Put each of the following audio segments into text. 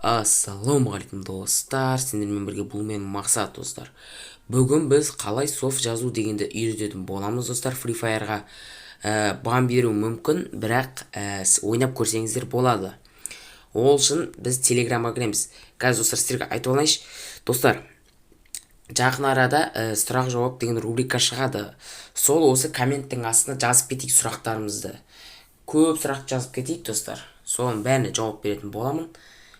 Ассалаумағалейкум, достар! Сендермен бірге бұл мен, Мақсат. Достар, бүгін біз қалай софт жазу дегенді үйрететін боламыз, достар. Free Fire'ға бан беру мүмкін, бірақ ойнап көрсеңіздер болады. Ол үшін біз Телеграмға кіреміз қазір. Достар, сіздерге айтып алайыншы, достар, жақын арада сұрақ жауап деген рубрика шығады. Сол осы комменттің астына жазып кетейік сұрақтарымызды. Көп сұрақ жазып кетейік, достар, соның бәріне жауап беретін боламын.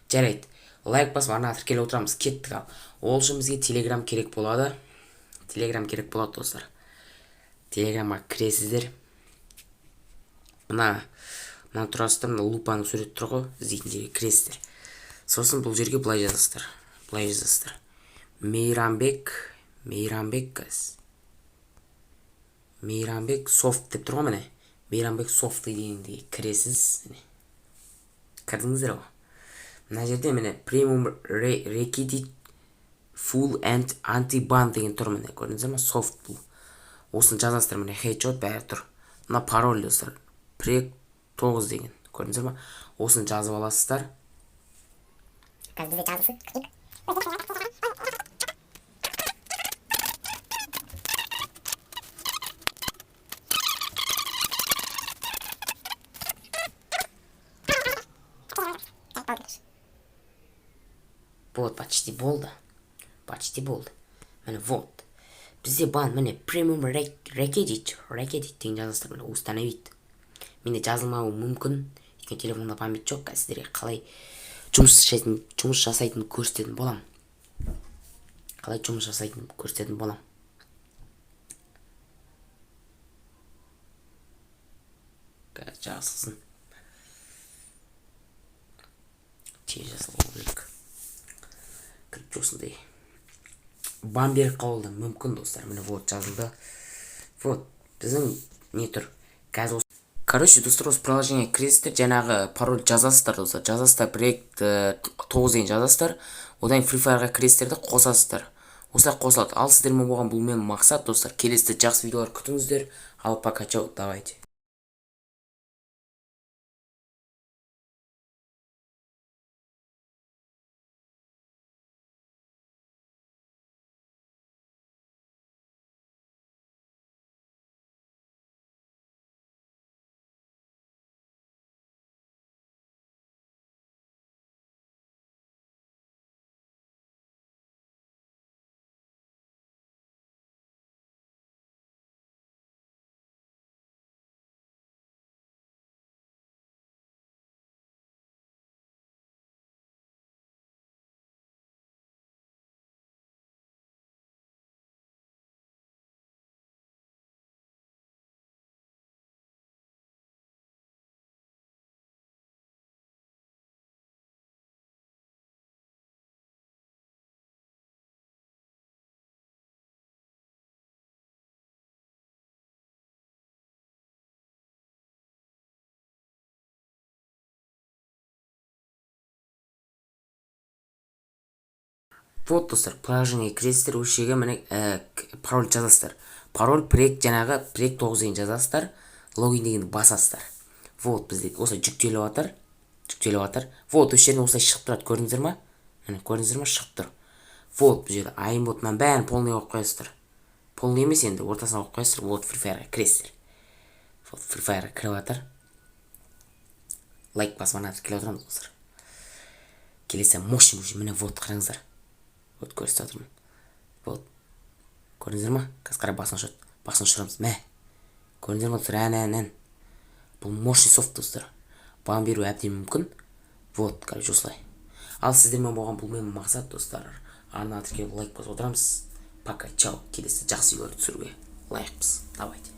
Жарайды, лайк басып, арнаға тіркеліп отырамыз. Кеттік. Ал ол үшін бізге Телеграм керек болады, Телеграм керек болады, достар. Телеграмға кіресіздер. Мына тұрасыздар, мына лупаның суреті тұр ғой, іздейтін жерге кіресіздер. Сосын бұл жерге былай жазасыздар, былай жазасыздар: Мейрамбек, Мейрамбек, Мейрамбек софт деп тұр ғой. Міне, Мейрамбек софт дегенге кіресіз. Міне, кірдіңіздер ғой. Мына жерде, міне, «Премиум Regedit Full and Anti Ban» деген тұр. Міне, көрдіңіздер ма? Софт бұл. Осыны жазасыздар. Міне, хедшот, бәрі тұр. Мына пароль, достар, прек 9 деген, көрдіңіздер ма? Осыны жазып аласыздар. Қазір бізде жазылсын, күтейік. Вот, почти болды, почти болды. Міне, вот бізде бан. Міне, «Премиум Regedit», Regedit деген жазасыздар. Міне, «Установить». Менде жазылмауы мүмкін, өйткені телефонда память жоқ. Қазір сіздерге қалай жұмыс жасайтынын көрсететін боламын, қалай жұмыс жасайтынын көрсететін боламын. Қазір жазылсын, тез жазылу керек. Короче, осындай бан беріп қалуы мүмкін, достар. Міне, вот жазылды. Вот біздің не тұр қазір. Короче, достар, осы приложение кіресіздер, жаңағы пароль жазасыздар, достар, жазасыздар, проект 9 деген жазасыздар. Одан кейін Free Fire'ға кіресіздер де, қосасыздар. Осылай қосылады. Ал сіздермен болған бұл мен, Мақсат. Достар, келесі жақсы видеолар күтіңіздер. Ал пока, чао, давайте. Вот, достар, приложение кіресіздер, осы жерге, міне, пароль жазасыздар. Пароль проект, жаңағы проект 9 деген жазасыздар, «Логин» дегенді басасыздар. Вот бізде осылай жүктеліп жатыр, жүктеліп жатыр. Вот осы жерден осылай шығып тұрады, көрдіңіздер ма? Міне, көрдіңіздер ма? Шығып тұр. Вот бұл жерде aimbot, мынаның бәрін полный қойып қоясыздар. Полный емес енді, ортасына қойып қоясыздар. Вот Free Fire'ға кіресіздер. Вот Free Fire'ға кіріп жатыр. Лайк басып, ана тіркеліп отырамыз, достар. Келесі мощный, мощный. Міне, вот қараңыздар, вот көрсетіп жатырмын. Вот, көрдіңіздер ма? Қазір қарай, басын ұшады, басын ұшырамыз. Мә, көрдіңіздер ма, достар? Ән, ән, ән. Бұл мощный софт, достар, бан беру әбден мүмкін. Вот, короче, осылай. Ал сіздермен болған бұл мен, Мақсат. Достар, арнаға тіркеліп, лайк басып отырамыз. Пока, чао. Келесі жақсы видеолар түсіруге лайықпыз. Давайте.